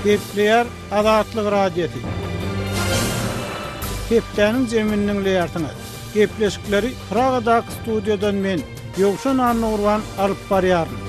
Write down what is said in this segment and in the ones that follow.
Gepleýär Azatlyk Radiosy. Hepdäniň jemini diňleýärsiňiz. Gepleşikleri Pragadaky studiýadan men, Ýowşan Annagurban alyp barýaryn.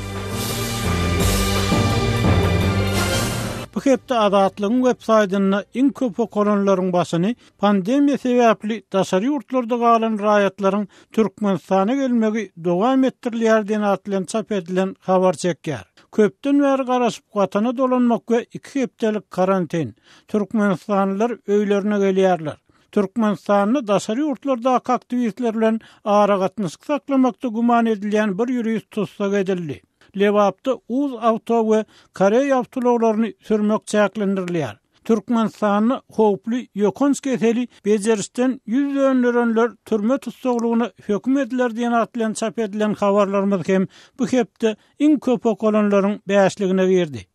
Bu hepde Azatlygyň websaýtynda iň köp okalanlaryň başyny Pandemiýa sebäpli daşary ýurtlarda galan raýatlaryň Türkmenistana gelmegi dowam etdirilýär diýen at bilen çap edilen habar çekýär. Köpden bäri garaşyp Watana dolanmak we iki hepdelik karantin. Türkmenistanlylar öýlerine gelýärler. Türkmenistanda daşary ýurtlardaky aktiwistler bilen aragatnaşyk saklamakda güman edilýän bir ýurist tussag edildi. Lebapda Uz awto we koreý awtoulaglaryny sürmek çäklendirilýär. Türkmenistanda howply ýokanç keseli bejerişden ýüz dönderenler türme tussaglygyna höküm ediler diýen at bilen çap edilen habarlarymyz hem bu hepde iň köp okalanlaryň bäşligine girdi.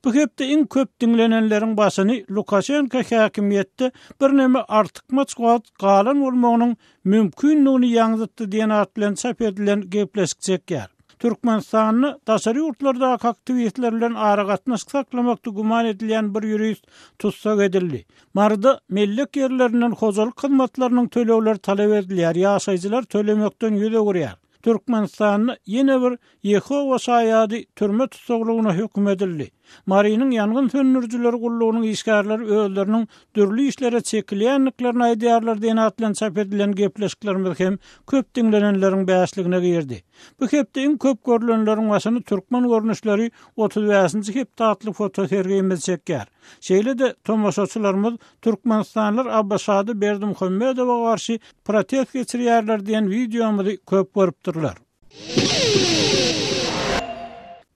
Bu hepde iň köp diňlenenleriň başyny Lukaşenko häkimiýetde birneme artykmaç wagt galan bolmagynyň mümkindigini ýaňzytdy diýen at bilen çap edilen gepleşik çekýär. Türkmenistanda daşary ýurtlardaky aktiwistler bilen aragatnaşyk saklamakda güman edilýän bir ýurist tussag edildi. Maryda mellek ýerlerinden hojalyk hyzmatlarynyň tölegleri talap edilýär, ýaşaýjylar tölemekden ýüz öwürýär. Türkmenistanda ýene bir Ýehowa şaýady türme tussaglygyna höküm edildi. Marynyň ýangyn söndürijiler gullugynyň işgärleri özleriniň dürli işlere çekilýändiklerini aýdýarlar diýen at bilen çap edilen gepleşiklerimiz hem köp diňlenenleriň bäşligine girdi. Bu hepde iň köp görlenleriň başyny Türkmen görnüşleri 35-nji hepde atly fotosergimiz çekýär. Şeýle-de tomaşaçylarymyz Türkmenistanlylar ABŞ-da Berdimuhamedowa garşy protest geçirýärler diýen wideomyzy köp görüpdirler.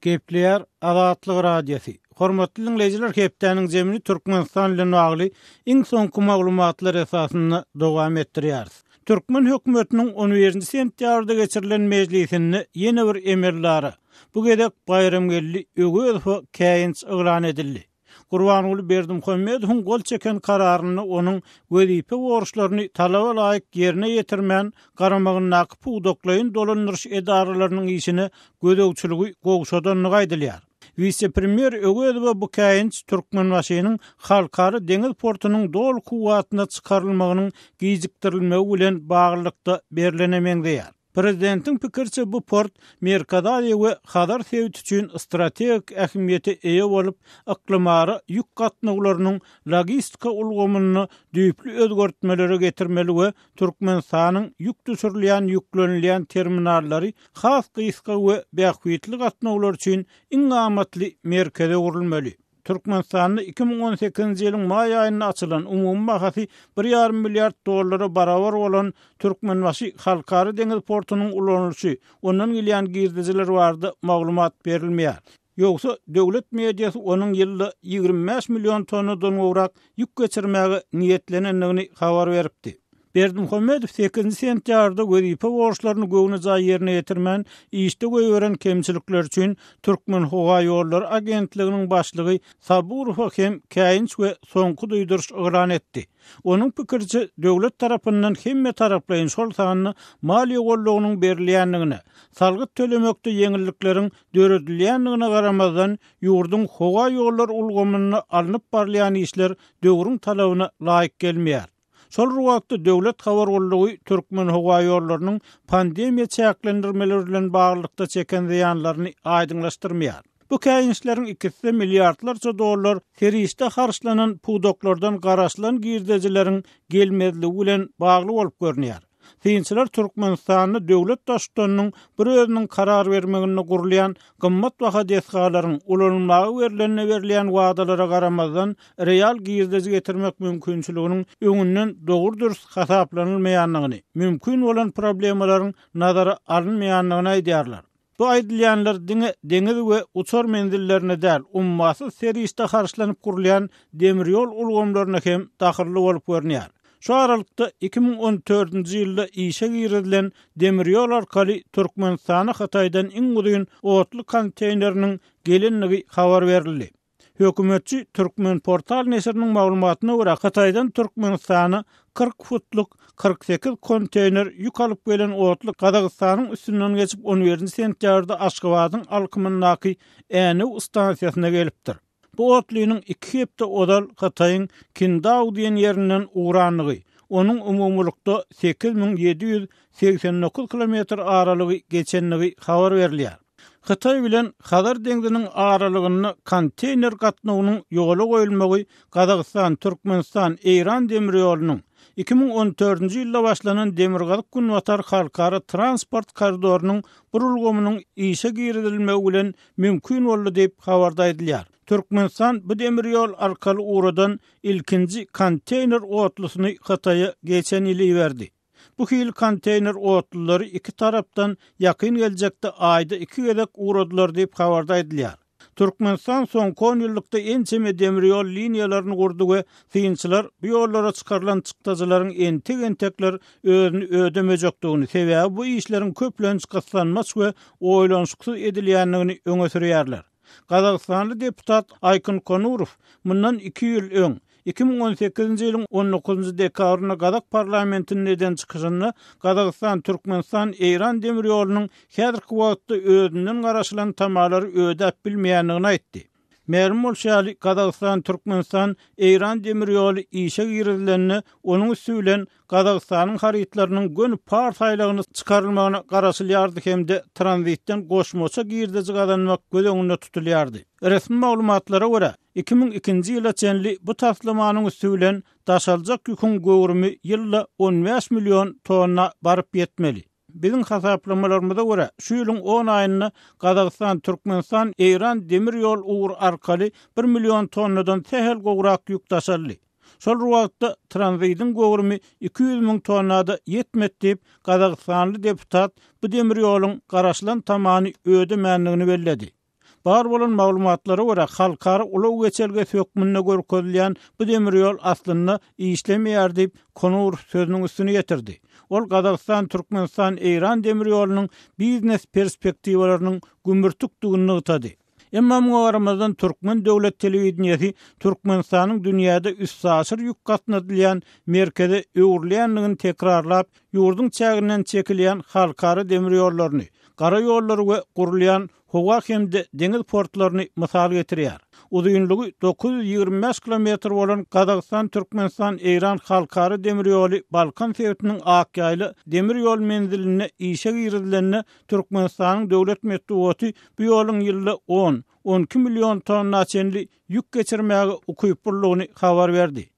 Gepleýär Azatlyk Radiosy. Hormatly diňleýjiler hepdäniň jemini Türkmenistan bilen bagly iň soňky maglumatlar esasynda dowam etdirýäris. Türkmen hökümetiniň on birinji sentýabrda geçirilen mejlisinde ýene bir emeldara, bu gezek Baýramgeldi Öwezowa käýinç yglan edildi. Gurbanguly Berdimuhamedowyň gol çeken kararynda onuň wezipe borçlaryny talaba laýyk ýerine ýetirmän, garamagyndaky pudaklaýyn dolandyryş edaralarynyň işine gözegçiligi gowşadandygy aýdylýar. Wise-premýer Öwezowa bu käýinç Türkmenbaşynyň Halkara deňiz portunyň doly kuwwatyna çykarylmagynyň gijikdirilmegi bilen baglylykda berlene meňzeýär. Prezidentiň pikiriçe, bu port Merkezi Aziýa we Hazar sebiti üçin strategik ähmiýete eýe bolup, yklymara ýük gatnawlarynyň logistika ulgamynda düýpli özgertmelere getirmeli we Türkmenistanyň ýük düşürilýän-ýüklenilýän terminallary has gysga we bähbitli gatnawlar üçin iň amatly merkeze öwrülmeli. Türkmenistanda 2018-nji ýylyň maý aýynda açylan, umumy bahasy bir ýarym milliard dollara barabar bolan Türkmenbaşy Halkara deňiz portunyň ulanylyşy, ondan gelýän girdejiler barada maglumat berilmeýär. Ýogsa, döwlet mediasy onuň ýylda 25 million tonnadan gowrak ýük geçirmäge niýetlenendigini habar beripdi. Berdimuhamedow sekizinji sentýabrda wezipe borçlaryny göwnejaý ýerine ýetirmän, işde goýberen kemçilikleri üçin Türkmenhowaýollary agentliginiň başlygy Saburowa hem käýinç we soňky duýduryş yglan etdi. Onuň pikiriçe, döwlet tarapyndan hemmetaraplaýyn, şol sanda maliýe goldawynyň berilýändigine, salgyt tölemekde ýeňillikleriň döredilýändigine garamazdan, ýurduň howa ýollar ulgamynda alnyp barylýan işler döwrüň talabyna laýyk gelmeýär. Şol bir wagtda, döwlet habar gullugy Türkmenhowaýollarynyň pandemiýa çäklendirmeleri bilen baglylykda çeken zyýanlaryny aýdyňlaşdyrmaýar. Bu käýinçleriň ikisi-de milliardlarça dollar serişde harçlanan pudaklardan garaşylan girdejileriň gelmezligi bilen bagly bolup görünýär. Synçylar Türkmenistanda döwlet baştutanynyň bir özüniň karar bermeginde gurulýan gymmatbaha desgalaryň ulanylmaga berlenine berilýän wadalara garamazdan, real girdeji getirmek mümkinçiliginiň öňünden dogry-dürs hasaplanylmaýandygyny, mümkin bolan problemalaryň nazara alynmaýandygyny aýdýarlar. Bu aýdylýanlar diňe deňiz we uçar menzillerine däl, ummasyz serişde harçlanyp gurulýan demir ýol ulgamlaryna hem dahylly bolup görünýär. Şu aralykda, 2014-nji ýylda işe girizilen demir ýol arkaly Türkmenistana Hytaýdan iň uzyn otly konteýneriniň gelendigi habar berildi. Hökümetçi Türkmenportal neşiriniň maglumatyna görä, Hytaýdan Türkmenistana 40 futluk 48 konteýner ýük alyp gelen otly Gazagystanyň üstünden geçip, on birinji sentýabrda Aşgabadyň alkymyndaky Änew stansiýasyna gelipdir. Bu otlynyň iki hepde ozal Hytaýyň Kindao diýen ýerinden ugrandygy, onuň umumylykda 8789 kilometr aralygy geçendigi habar berilýär. Hytaý bilen Hazar deňziniň aralygynda konteýner gatnawynyň ýola goýulmagy Gazagystan, Türkmenistan, Eýran demir ýolunyň, 2014-nji ýylda başlanan Demirgazyk-Günbatar halkara transport koridorynyň bir ulgamynyň işe girizilmegi bilen mümkin boldy diýip, habarda aýdylýar. Türkmenistan bu demir ýol arkaly ugradan ilkinji konteýner otlusyny Hytaýa geçen ýyl iberdi. Bu hili konteýner otlulary iki tarapdan ýakyn geljekde aýda iki gezek ugradylar diýip, habarda aýdylýar. Türkmenistan soňky onýyllykda ençeme demir ýol liniýalaryny gurdy we synçylar bu ýollara çykarylan çykdajylaryň entek-entekler özüni ödemejekdigini, sebäbi bu işleriň köplenç gyssanmaç we oýlanyşyksyz edilýändigini öňe sürýärler. Gazagystanly deputat Aýkyn Konurow mundan iki ýyl öň, 2018-nji ýylyň on dokuzynjy dekabrynda gazak parlamentinde eden çykyşynda Gazagystan, Türkmenistan, Eýran demir ýolunyň häzirki wagtda özünden garaşylan tamalary ödäp bilmeýändigini aýtdy. Mälim bolşy ýaly, Gazagystan, Türkmenistan, Eýran demir ýoly işe girizilende onuň üsti bilen Gazagystanyň harytlarynyň göni Pars aýlagyna çykarylmagyna garaşylýardy hem-de tranzitden goşmaça girdeji gazanmak göz öňünde tutulýardy. Resmi maglumatlara görä, 2002-nji ýyla çenli bu taslamanyň üsti bilen daşaljak ýüküň göwrümi ýylda 15 million tonna baryp ýetmeli. Biziň hasaplamalarymyza görä, şu ýylyň on aýynda Gazagystan, Türkmenistan, Eýran demir ýol ugry arkaly bir million tonnadan sähel gowrak ýük daşaldy. Şol bir wagtda, tranzidiň göwrümi 200 müň tonna-da ýetmedi diýip, gazagystanly deputat bu demir ýoluň garaşylan tamany ödemändigini belledi. Bar bolan maglumatlara görä, halkara ulag geçelgesi hökmünde görkezilýän bu demir ýol aslynda işlemeýär diýip, Konurow sözüniň üstüni ýetirdi. Ol Gazagystan, Türkmenistan, Eýran demir ýolunyň biznes perspektiwalarynyň gümürtikdigini nygtady. Emma muňa garamazdan, türkmen döwlet telewideniýesi Türkmenistanyň dünýäde üstaşyr ýük gatnadylýan merkeze öwrülýändigini tekrarlap, ýurduň çäginden çekilýän halkara demir ýollaryny, gara ýollary we gurulýan howa hem-de deňiz portlaryny mysal getirýär. Uzynlygy 925 kilometr bolan Gazagystan-Türkmenistan-Eýran halkara demir ýoly Balkan sebitiniň Akýaýla demir ýol menzilinde işe girizilende Türkmenistanyň döwlet metbugaty bu ýoluň ýylda on, on iki million tonna çenli ýük geçirmäge ukyplydygyny habar berdi.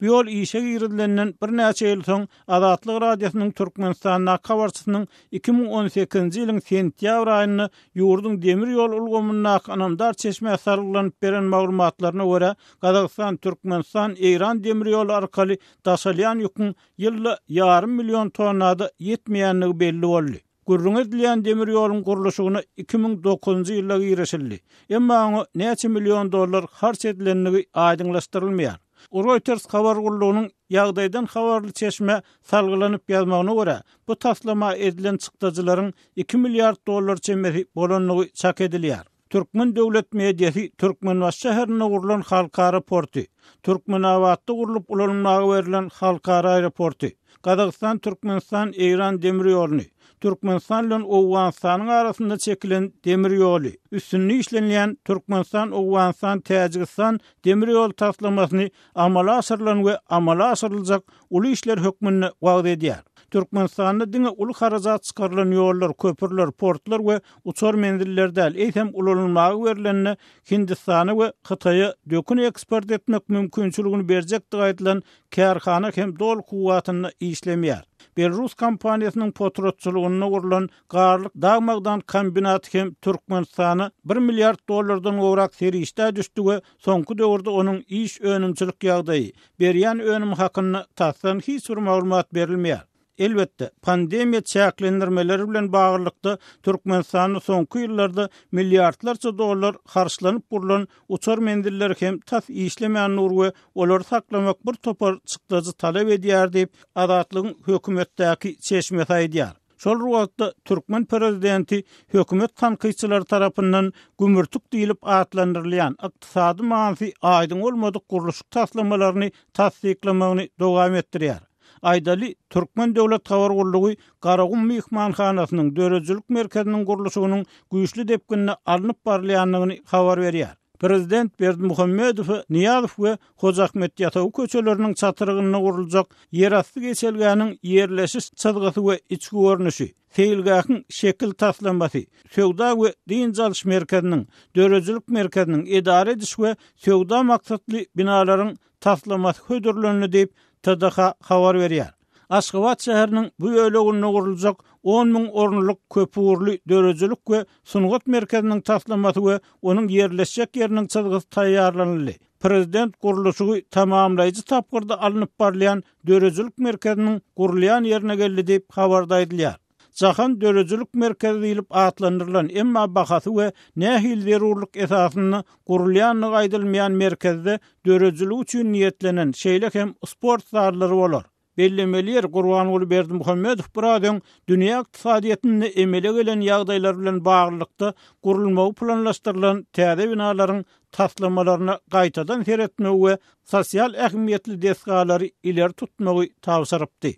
Bu ýol işe girizilenden birnäçe ýyl soň Azatlyk Radiosynyň Türkmenistandaky habarçysynyň 2018-nji ýylyň sentýabr aýynda ýurduň demir ýol ulgamyndaky ynamdar çeşmä salgylanyp beren maglumatlaryna görä, Gazagystan, Türkmenistan, Eýran demir ýoly arkaly daşalýan ýüküň ýylda ýarym million tonna-da ýetmeýändigi belli boldy. Gürrüňi edilýän demir ýoluň gurluşygyna 2009-njy ýylda girişildi. Emma oňa näçe million dollar harç edilendigi aýdyňlaşdyrylmaýar. Reuters habar gullugynyň ýagdaýdan habarly çeşmä salgylanyp ýazmagyna görä, bu taslama edilen çykdajylaryň iki milliard dollar çemesi bolandygy çak edilýär. Türkmen döwlet mediasy Türkmenbaşy şäherinde gurlan halkara porty, Türkmenabatda gurlup ulanylmaga berlen halkara aeroporty, Gazagystan, Türkmenistan, Eýran demir ýoluny, Türkmenistan bilen Owganystanyň arasynda çekilen demir ýoly, üstünde işlenilýän Türkmenistan, Owganystan, Täjigistan demir ýol taslamasyny amala aşyrylan we amala aşyryljak uly işler hökmünde wagyz edýär. Türkmenistanda diňe uly harajat çykarylan ýollar, köprüler, portlar we uçar menzilleri däl, eýsem ulanylmaga berlende Hindistana we Hytaýa dökün eksport etmek mümkinçiligini berjekdigi aýdylan kärhana hem doly kuwwatynda işlemeýär. Belarus kompaniýasynyň potratçylygynda gurlan Garlyk dag-magdan kombinaty hem Türkmenistana bir milliard dollardan gowrak serişdä düşdi we soňky döwürde onuň iş önümçilik ýagdaýy, berýän önümi hakynda tasdan hiç bir maglumat berilmeýär. Elbetde, pandemiýa çäklendirmeleri bilen baglylykda Türkmenistanda soňky ýyllarda milliardlarça dollar harçlanyp gurlan uçar menzilleri hem tas işlemän dur we olary saklamak bir topar çykdajy talap edýär diýip, Azatlygyň hökümetdäki çeşmesi aýdýar. Şol bir wagtda, türkmen prezidenti hökümet tankytçylary tarapyndan gümürtik diýlip atlandyrylýan, ykdysady manysy aýdyň bolmadyk gurluşyk taslamalaryny tassyklamagyny dowam etdirýär. Aýdaly, Türkmen döwlet habar gullugy Garagum myhmanhanasynyň döredijilik merkeziniň gurluşygynyň güýçli depginde alnyp barylýandygyny habar berýär. Prezident Berdimuhamedowa Nyýazow we Hoja Ahmet Ýasawy köçeleriniň çatrygynda guruljak ýerasty geçelgäniň ýerleşiş çyzgysy we içki görnüşi, seýilgähiň şekil taslamasy, söwda we dynç alyş merkeziniň, döredijilik merkeziniň, edara ediş we söwda maksatly binalaryň taslamasy hödürlendi diýip, TDH habar berýär. Aşgabat şäheriniň bu böleginde guruljak 10 müň orunlyk köpugurly döredijilik we sungat merkeziniň taslamasy we onuň ýerleşjek ýeriniň çyzgysy taýýarlanyldy. Prezident gurluşygy tamamlaýjy tapgyrda alnyp barylýan döredijilik merkeziniň gurulýan ýerine geldi diýip, habarda aýdylýar. Jahan döredijilik merkezi diýlip atlandyrylan, emma bahasy we nähili zerurlyk esasynda gurulýandygy aýdylmaýan merkezde döredijilik üçin niýetlenen, şeýle hem sport zallary bolar. Bellemeli ýeri, Gurbanguly Berdimuhamedow biraz öň dünýä ykdysadyýetinde emele gelen ýagdaýlar bilen baglylykda gurulmagy planlaşdyrylan täze binalaryň taslamalaryna gaýtadan seretmegi we sosial ähmiýetli desgalary ileri tutmagy tabşyrypdy.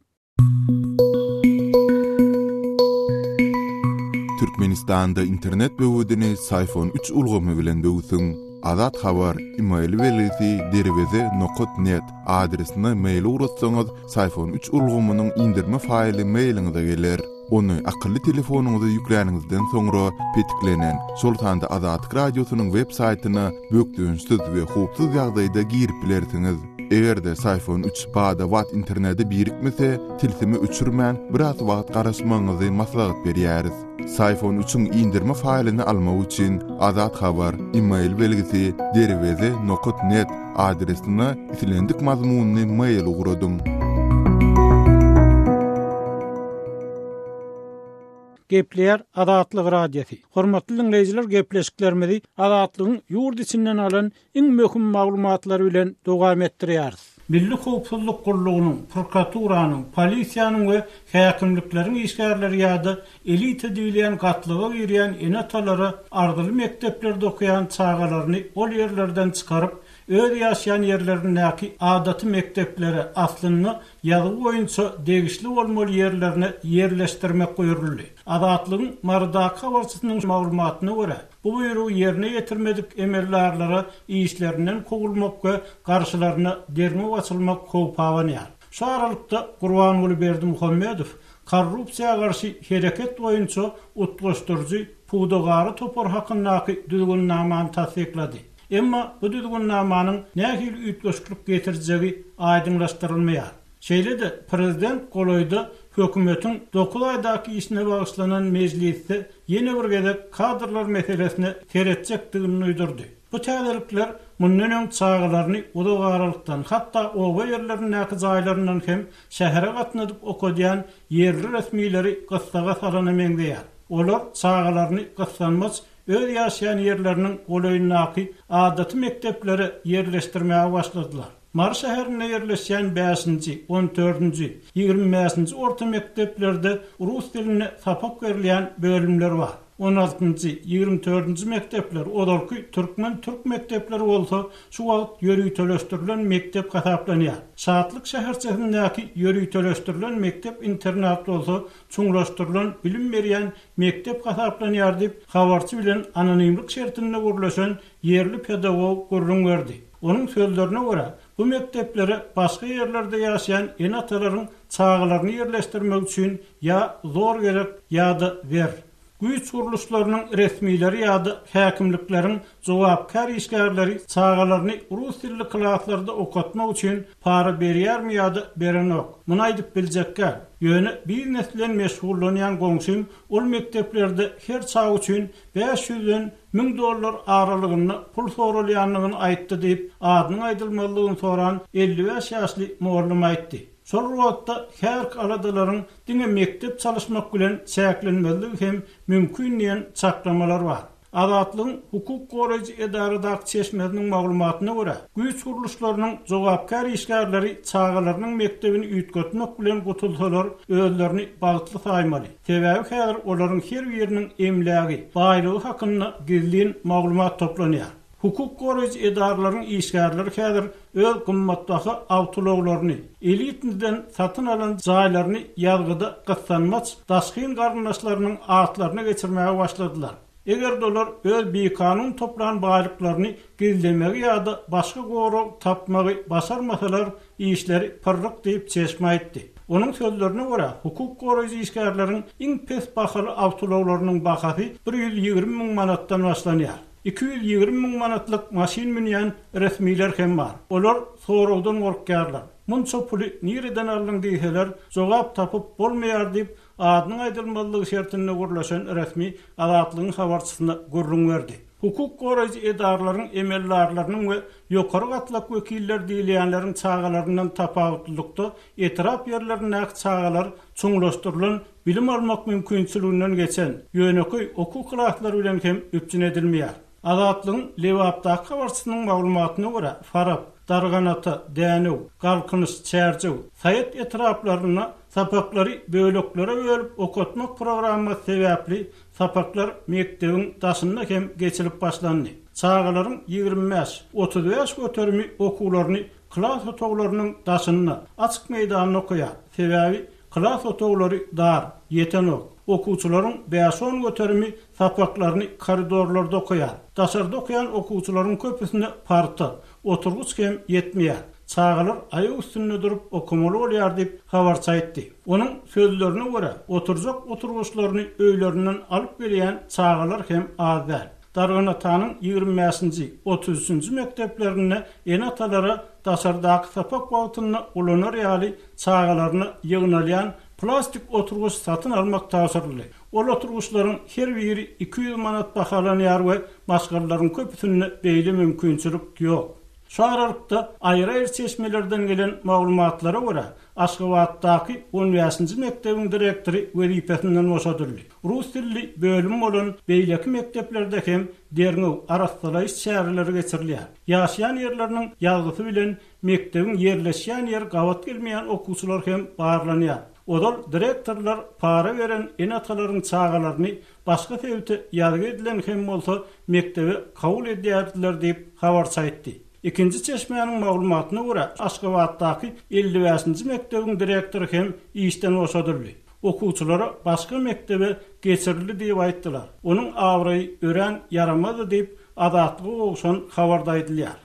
Türkmenistanda internet böwedini Syfon üç ulgamy bilen böwsüň. Azat Habar, email belgisi derweze nokat net adresine mail ugratsaňyz, Syfon üç ulgamynyň indirme faýly mailiňize geler. Ony akylly telefonyňyza ýükläniňizden soňra petiklenen, şol sanda Azatlyk Radiosynyň web saýtyna bökdençsiz we howpsuz ýagdaýda girip bilersiňiz. Eger-de Syfon üç bada-bat internete birikmese, tilsimi öçürmän, biraz wagt garaşmagyňyzy maslahat berýäris. Syfon üçiň indirme faýlyny almak üçin Azat Habar, email belgisi, derweze nokat net adresine islendik mazmunly mail ugradyň. Gepleýär Azatlyk Radiosy. Hormatly diňleýjiler gepleşiklerimizi Azatlygyň ýurt içinden alan iň möhüm maglumatlary bilen dowam etdirýäris. Milli howpsuzlyk gullugynyň, prokuraturanyň, polisiýanyň we häkimlikleriň işgärleri ýa-da elita diýilýän gatlaga girýän ene-atalara arzyly mekdeplerde okaýan çagalaryny ol ýerlerden çykaryp, öz ýaşaýan ýerlerindäki adaty mekdeplere, aslynda ýazgy boýunça degişli bolmaly ýerlerine ýerleşdirmek buýruldy. Azatlygyň Marydaky habarçysynyň maglumatyna görä, Bu buýrugy ýerine ýetirmedik emeldarlara işlerinden kowulmak we garşylaryna derňew açylmak howpy abanýar. Şu aralykda, Gurbanguly Berdimuhamedow korrupsiýa garşy hereket boýunça utgaşdyryjy pudagara topar hakyndaky düzgünnamany tassyklady. Emma bu düzgünnamanyň nähili üýtgeşiklik getirjegi aýdyňlaşdyrylmaýar. Şeýle-de, prezident golaýda hökümetiň dokuz aýdaky işine bagyşlanan mejlisde ýene bir gezek kadrlar meselesine seretjekdigini duýdurdy. Bu täzelikler mundan öň çagalaryny uzak aralykdan, hatda oba ýerlerindäki jaýlaryndan hem şähere gatnadyp okadýan ýerli resmileri gyssaga salana meňzeýär. Olar çagalaryny gyssanmaç öz ýaşaýan ýerleriniň golaýyndaky adaty mekdeplere ýerleşdirmäge başladylar. Mary şäherinde ýerleşýän bäşinji, on dördünji, 25-nji orta mekdeplerde rus dilinde sapak berilýän bölümler bar. On altynjy, 24-nji mekdepler, ozalky türkmen-türk mekdepleri bolsa şu wagt ýöriteleşdirilen mekdep hasaplanýar. Şatlyk şäherçesindäki ýöriteleşdirilen mekdep-internat bolsa çuňlaşdyrylan bilim berýän mekdep hasaplanýar diýip, habarçy bilen anonimlik şertinde gürleşen ýerli pedagog gürrüň berdi. Onuň sözlerine görä, bu mekdeplere başga ýerlerde ýaşaýan ene-atalaryň çagalaryny ýerleşdirmek üçin ýa zor gerek, ýa-da zer. Güýç gurluşlarynyň resmileri ýa-da häkimlikleriň jogapkär işgärleri çagalaryny rus dilli klaslarda okatmak üçin para berýärmi ýa-da berenok, muny aýdyp biljek däl. Ýöne biznes bilen meşgullanýan goňşym ol mekdeplerde her çaga üçin 500-den 1000 dollar aralygynda pul soralýandygyny aýtdy diýip, adynyň aýdylmazlygyny soran 55 ýaşly mugallym aýtdy. Şol bir wagtda, häzirki aladalaryň diňe mekdep çalyşmak bilen çäklenmezligi hem mümkin diýen çaklamalar bar. Azatlygyň hukuk goraýjy edaradaky çeşmesiniň maglumatyna görä, güýç gurluşlarynyň jogapkär işgärleri çagalarynyň mekdebini üýtgetmek bilen gutulsalar, özlerini bagtly saýmaly. Sebäbi häzir olaryň her biriniň emlägi, baýlygy hakynda gizlin maglumat toplanýar. Hukuk goraýjy edaralaryň işgärleri häzir öz gymmatbaha awtoulaglaryny, elitniden satyn alan jaýlaryny ýazgyda gyssanmaç daşgyn garyndaşlarynyň atlaryna geçirmäge başladylar. Eger-de olar öz bikanun toplan baýlyklaryny gizlemegi ýa-da başga gorag tapmagy başarmasalar, işleri pyrryk diýip, çeşme aýtdy. Onuň sözlerine görä, hukuk goraýjy işgärleriň iň pes bahaly awtoulaglarynyň bahasy 120 müň manatdan başlanýar. 220 müň manatlyk maşyn münýän resmiler hem bar. Olar soragdan gorkýarlar. Munça puly nireden aldyň diýseler, jogap tapyp bolmaýar diýip, adynyň aýdylmazlygy şertinde gürleşen resmi Azatlygyň habarçysyna gürrüň berdi. Hukuk goraýjy edaralaryň emeldarlarynyň we ýokary gatlak wekilleri diýilýänleriň çagalaryndan tapawutlylykda etrap ýerlerindäki çagalar çuňlaşdyrylan bilim almak mümkinçiliginden geçen, ýönekeý okuw klaslary bilen hem üpjün edilmeýär. Azatlygyň Lebapdaky habarçysynyň maglumatyna görä, Farap, Darganata, Dänew, Galkynyş, Çärjew, Saýat etraplarynda sapaklary böleklere bölüp okatmak programmasy sebäpli sapaklar mekdebiň daşynda hem geçilip başlandy. Çagalaryň 25, 35 göterimi okuwlaryny klas otaglarynyň daşynda, açyk meýdanda okaýar. Sebäbi Klas otaglary dar, ýetenok. Okuwçylaryň bäş-on göterimi sapaklaryny koridorlarda okaýar. Daşarda okaýan okuwçylaryň köpüsine parta, oturgyç hem ýetmeýär. Çagalar aýak üstünde durup okamaly bolýar diýip, habarçy aýtdy. Onuň sözlerine görä, oturjak oturgyçlaryny öýlerinden alyp gelýän çagalar hem az däl. Darganatanyň 25-nji, 33-nji mekdeplerinde ene-atalara daşardaky sapak wagtynda ulanar ýaly çagalaryna ýygnalýan plastik oturgyç satyn almak tabşyryldy. Ol oturgyçlaryň her biri 200 manat bahalanýar we maşgalalaryň köpüsinde beýle mümkinçilik ýok. Şu aralykda, aýry-aýry çeşmelerden gelen maglumatlara görä, Aşgabatdaky on bäşinji mekdebiň direktory wezipesinden boşadyldy. Rus dilli bölümi bolan beýleki mekdeplerde hem derňew, arassalaýyş çäreleri geçirilýär. Ýaşaýan ýerleriniň ýazgysy bilen mekdebiň ýerleşýän ýeri gabat gelmeýän okuwçylar hem barlanýar. Ozal direktorlar para beren ene-atalaryň çagalaryny başga sebite ýazgy edilen hem bolsa mekdebe kabul edýärdiler diýip, habarçy aýtdy. Ikinji çeşmäniň maglumatyna görä, Aşgabatdaky 55-nji mekdebiň direktory hem işden boşadyldy. Okuwçylara başga mekdebe geçirildi diýip aýtdylar. Onuň abraýy örän ýaramazdy diýip, Azatlyga gowşan habarda aýdylýar.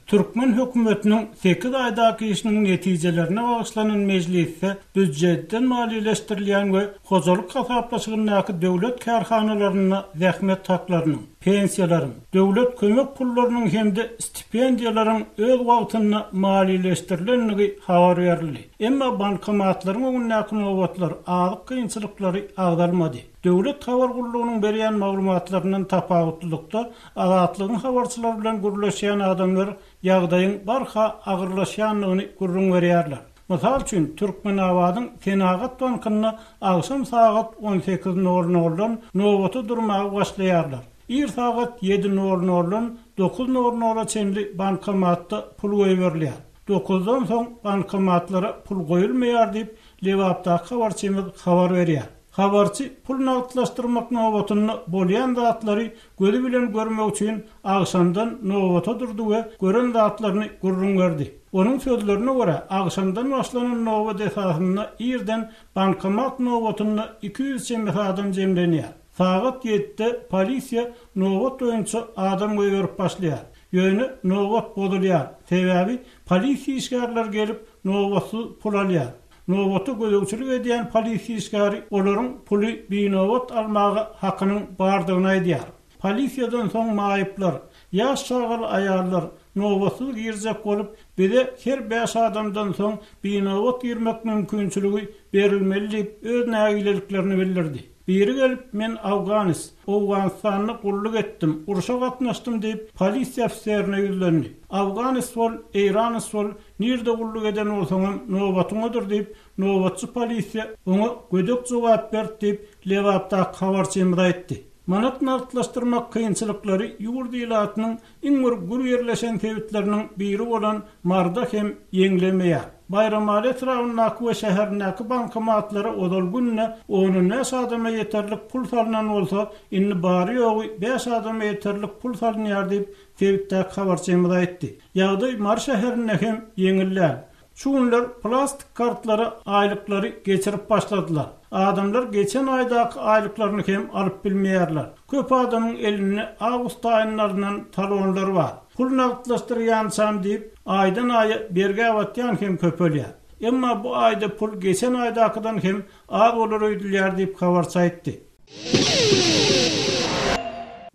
Türkmen hökümetiniň sekiz aýdaky işiniň netijelerine bagyşlanan mejlisde býujetden maliýeleşdirilýän we hojalyk hasaplaşygyndaky döwlet kärhanalarynda zähmet haklarynyň, pensiýalaryň, döwlet kömek pullarynyň hem-de stipendiýalaryň öz wagtynda maliýeleşdirilendigi habar berildi. Emma bankomatlaryň öňündäki nobatlar, azyk kynçylyklary agzalmady. Döwlet habar gullugynyň berýän maglumatlaryndan tapawutlylykda, Azatlygyň habarçylary bilen gürleşýän adamlar ýagdaýyň barha agyrlaşýandygyny gürrüň berýärler. Mysal üçin, Türkmenabadyň Senagat bankynda agşam sagat on sekiz nol noldan nobata durmaga başlaýarlar. Ir sagat ýedi nol noldan dokuz nol nola çenli bankomatda pul goýberilýär. Dokuzdan soň bankomatlara pul goýulmaýar diýip, Lebapdaky habarçymyz habar berýär. Habarçy pul nagtlaşdyrmak nobatynda bolýan zatlary gözi bilen görmek üçin agşamdan nobata durdy we gören zatlaryny gürrüň berdi. Onuň sözlerine görä, agşamdan başlanan nobat esasynda irden bankomat nobatynda 200 çemesi adam jemlenýär. Sagat ýedide polisiýa nobat boýunça adam goýberip başlaýar. Ýöne nobat bozulýar. Sebäbi polisiýa işgärleri gelip, nobatsyz pul alýar. Nobata gözegçilik edýän polisiýa işgäri olaryň puly binobat almaga hakynyň bardygyny aýdýar. Polisiýadan soň maýyplar, ýaş çagaly aýallar nobatsyz girjek bolup, bize her bäş adamdan soň binobat girmek mümkinçiligi berilmeli diýip, öz nägileliklerini bildirdi. Biri gelip, men afganis, Owganystanda gulluk etdim, urşa gatnaşdym diýip, polisiýa ofiserine ýüzlendi. Afganis bol, eýranis bol, Nirde gulluk eden bolsaňam nobatyňadyr diýip, nobatçy polisiýa oňa gödek jogap berdi diýip, Lebapdaky habarçymyz aýtdy. Manat nagtlaşdyrmak kynçylyklary ýurt ilatynyň iň bir gür ýerleşen sebitleriniň biri bolan Maryda hem ýeňlemeýär. Baýramaly etrabyndaky we şäherindäki bankomatlara ozal günde on-on bäş adama ýeterlik pul salnan bolsa, indi bary-ýogy bäş adama ýeterlik pul salynýar diýip, sebitdäki habarçymyz aýtdy. Ýagdaý Mary şäherinde hem ýeňil däl. Şu günler plastik kartlara aýlyklary geçirip başladylar. Adamlar geçen aýdaky aýlyklaryny hem alyp bilmeýärler. Köp adamyň elinde awgust aýynda alnan talonlar bar. Pul nagtlaşdyrýançam diýip, aýdan-aýa bergä batýan hem köpelýär. Emma bu aýda pul geçen aýdakydan hem az bolar öýdülýär diýip, habarçy aýtdy.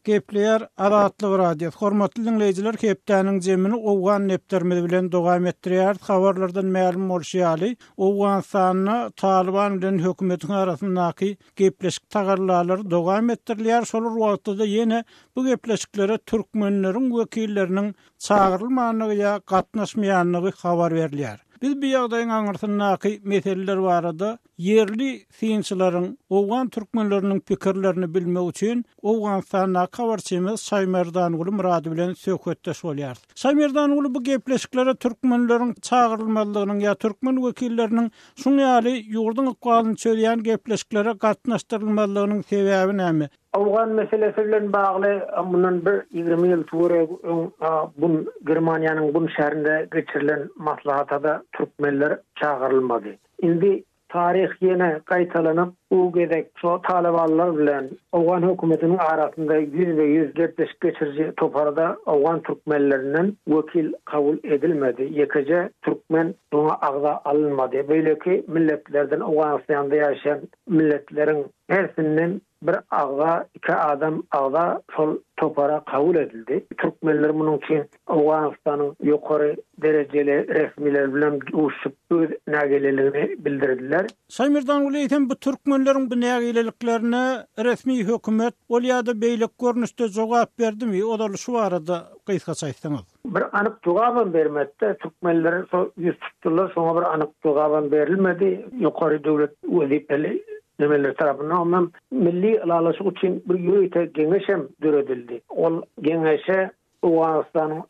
Gepleýär Azatlyk Radiosy. Hormatly diňleýjiler, hepdäniň jemini owgan depderimiz bilen dowam etdirýäris. Habarlardan mälim bolşy ýaly, Owganystanda Talyban bilen hökümetiň arasyndaky gepleşik tagallalary dowam etdirilýär. Şol bir wagtda-da ýene bu gepleşiklere türkmenleriň wekilleriniň çagyrylmandygy ýa gatnaşmaýandygy habar berilýär. Biz bu ýagdaýyň aňyrsyndaky meseleler barada Ýerli synçylaryň, owgan türkmenleriniň pikirlerini bilmek üçin Owganystandaky habarçymyz Şaýmerdanguly Myrady bilen söhbetdeş bolýarys. Şaýmerdanguly bu gepleşiklere türkmenleriň çagyrylmazlygynyň ýa türkmen wekilleriniň şuň ýaly ýurduň ykbalyny çözýän gepleşiklere gatnaşdyrylmazlygynyň sebäbi näme? Owgan meselesi bilen bagly mundan bir 20 ýyl töweregi öň Bun, Germaniýanyň Bun şäherinde geçirilen maslahata-da türkmenler çagyrylmady. Indi taryh ýene gaýtalanyp, bu gezek şo talybanlar bilen owgan hökümetiniň arasynda ýüzbe-ýüz gepleşik geçiriji toparda owgan türkmenlerinden wekil kabul edilmedi, ýekeje türkmen oňa agza alynmady. Beýleki milletlerden Owganystanda ýaşaýan milletleriň hersinden bir agza, iki adam agza şol topara kabul edildi. Türkmenler munuň üçin Owganystanyň ýokary derejeli resmileri bilen duşuşyp, öz nägileligini bildirdiler. Şaýmerdanguly eýsem bu türkmenleriň bu nägileliklerine resmi hökümet ol ýa-da beýleki görnüşde jogap berdimi? Ozaly şu barada gysgaça aýtsaňyz. Bir anyk jogabam bermedi-de, türkmenler şo ýüz tutdular, şoňa bir anyk jogabam berilmedi. Ýokary döwlet wezipeli nemeler tarapyndan ondan milli ylalaşyk üçin bir ýörite geňeş hem döredildi. Ol geňeşe Owganystanyň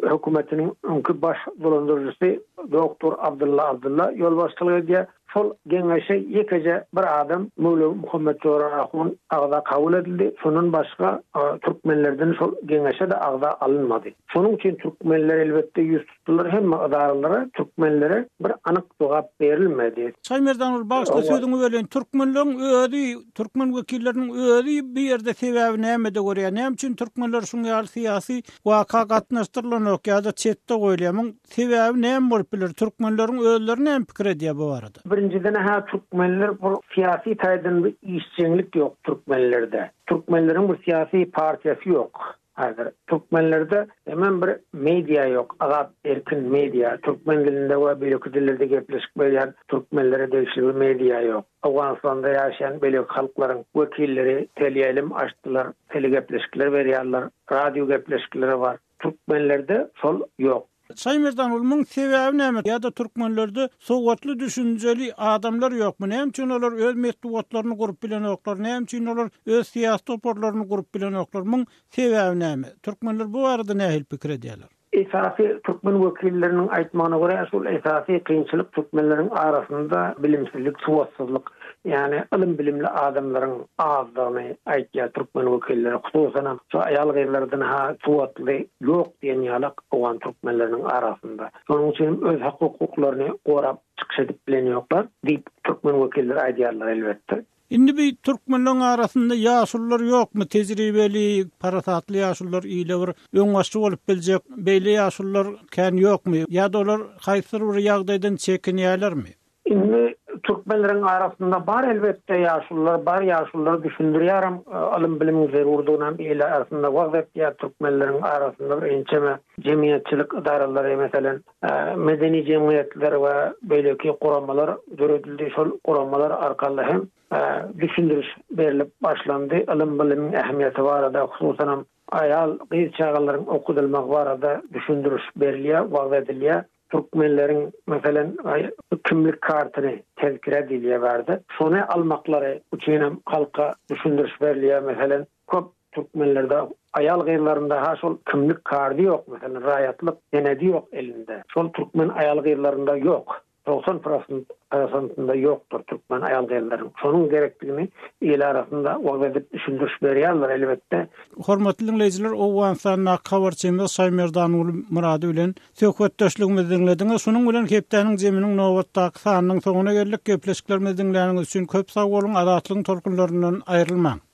hökümetiniň öňki baş dolandyryjysy doktor Abdylla Abdylla ýolbaşçylyk edýär. Şol geňeşe ýekeje bir adam Möwlewi Muhammet Jora ahun agza kabul edildi. Şondan başga türkmenlerden şol geňeşe-de agza alynmady. Şonuň üçin türkmenler elbetde ýüz tutdular hemme edaralara türkmenlere bir anyk jogap berilmedi. Şaýmerdan ol bagyşla sözüňi böleýin türkmenleriň özi türkmen wekilleriniň özi bu ýerde sebäbi nämede görýär näme üçin türkmenler şuň ýaly syýasy waka gatnaşdyrylanok ýa-da çetde goýulýar muň sebäbi näme bolup biler türkmenleriň özleri näme pikir edýär bu barada. Birinjiden hä türkmenler bir syýasy taýdan bir işjeňlik ýok türkmenlerde türkmenleriň bir syýasy partiýasy ýok. Häzir türkmenlerde hemem bir media ýok, azat erkin media, türkmen dilinde we beýleki dillerde gepleşik berýän türkmenlere degişli bir media ýok. Owganystanda ýaşaýan beýleki halklaryň wekilleri teleýaýlym açdylar, telegepleşikler berýärler, radio gepleşikleri bar. Türkmenlerde şol ýok. Şaýmerdan ol muň sebäbi näme ýa-da türkmenlerde sowatly düşünjeli adamlar ýokmy näme üçin olar öz metbugatlaryny gurup bilenoklar näme üçin olar öz syýasy toparlaryny gurup bilenoklar muň sebäbi näme türkmenler bu barada nähili pikir edýärler. Esasy türkmen wekilleriniň aýtmagyna görä şol esasy kynçylyk türkmenleriň arasynda bilimsizlik sowatsyzlyk Ýagny ylym-bilimli adamlaryň azdygyny aýtýar türkmen wekilleri. Hususanam şu aýal-gyzlardan-ha sowatly ýok diýen ýalak owgan türkmenleriniň arasynda. Şonuň üçinem öz hak-hukuklaryny gorap çykyş edip bilen ýoklar diýip türkmen wekilleri aýdýarlar elbetde. Indi bi türkmenleň arasynda ýaşulular ýokmy tejribeli, parasatly ýaşulular ile bir öňbaşçy bolup biljek beýle ýaşulular kän ýokmy ýa-da olar haýsydyr bir ýagdaýdan çekinýälermi? Indi türkmenleriň arasynda bar elbetde ýaşulular bar ýaşulular düşündirýärem ylym bilimiň zerurdygynam il arasynda wagyz etýär türkmenleriň arasynda bir ençeme jemgyýetçilik ydaralary meselem medeni jemgyýetler we beýleki guramalar döredildi şol guramalar arkaly hem düşündiriş berlip başlandy ylym bilimiň ähmiýeti barada hususanam aýal gyz çagalaryň okadylmagy barada düşündiriş berilýär wagyz edilýär. Türkmenleriň, meselem, kimlik kartyny, tezkire diýilýär bärde, şony almaklary üçinem halka düşündiriş berilýär. Meselem, köp türkmenlerde aýal-gyzlarynda-ha şol kimlik kardy ýok, meselem, raýatlyk senedi ýok elinde. Şol türkmen aýal-gyzlarynda ýok. 90 prosent prosentinde ýokdur türkmen aýal-gyzlaryň. Şonuň gerekdigini il arasynda wagyz edip düşündiriş berýärler elbetde. Hormatly diňleýjiler Owganystandaky habarçymyz Şaýmerdanguly Myrady bilen söhbetdeşligimizi diňlediňiz. Şunuň bilen hepdäniň zeminiň nobatdaky sanynyň soňuna geldik. Gepleşiklerimizi diňläniňiz üçin köp sag boluň Azatlygyň tolkunlaryndan aýrylmaň.